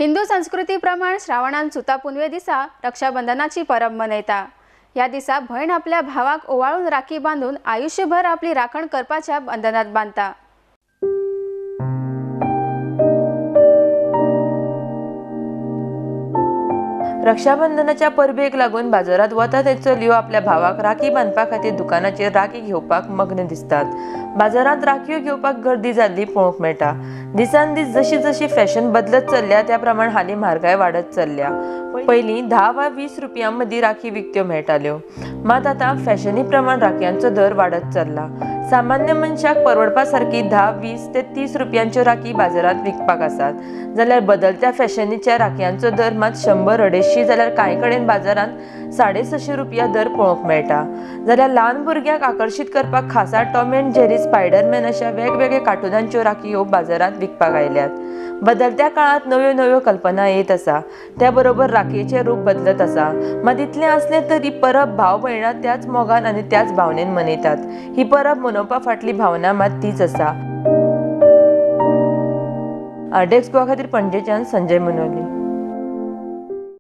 हिंदू संस्कृती प्रमाण श्रावणान सुता पुनवे दिसा रक्षाबंधनाची परब मनयता। ह्या दिसा भयण आपल्या भावाक ओवाळून राखी बांदून आयुष्यभर आपली राखण करपाच्या बंधनात बांदता। रक्षाबंधनाच्या परबेक लागून बाजारात वता ते चलयो आपल्या भावाक राखी बांदपा खातीर दुकानाचेर राखी घेवपाक मग्न दिसतात। बाजारात राखयो घेवपाक गर्दी जाल्ली पळोवंक मेळटा। दिसान दीस जशी जशी फॅशन बदलत चल्ल्या त्या प्रमाण हालीं म्हारगाय वाडत चल्ल्या। पयलीं 10 वा 20 रुपयां मदीं राखी विकत्यो मेळटाल्यो, मात आतां फॅशनी प्रमाण राखयांचो दर वाडत चल्ला। सामान्य मनशाक परवडपा सारकी 10, 20 ते 30 रुपयांच्यो राखी बाजारात विकपाक आसात, जाल्यार बदलत्या फॅशनीच्या राखयांचो दर मात 100, 250 जाल्यार कांय कडेन बाजारांत 650 रुपया दर पळोवंक मेळटा। जाल्यार ल्हान भुरग्यांक आकर्शीत करपाक खासा टॉम एंड जेरी, स्पायडरमॅन अशा वेगवेगळ्या कार्टुनांच्यो राखयो बाजारांत विकपाक आयल्यात। बदलत्या काळांत नव्यो नव्यो कल्पना येत आसा, त्या बरोबर राखयेचें रूप बदलत आसा। मात इतलें आसलें तरी परब भाव भयणां त्याच मोगान आनी त्याच भावनेन मनयतात। ही परब मनोवपा फाटली भावना मात तीच आसा। आरडीएक्स गोवा खातीर पणजेच्यान संजय मुनोली।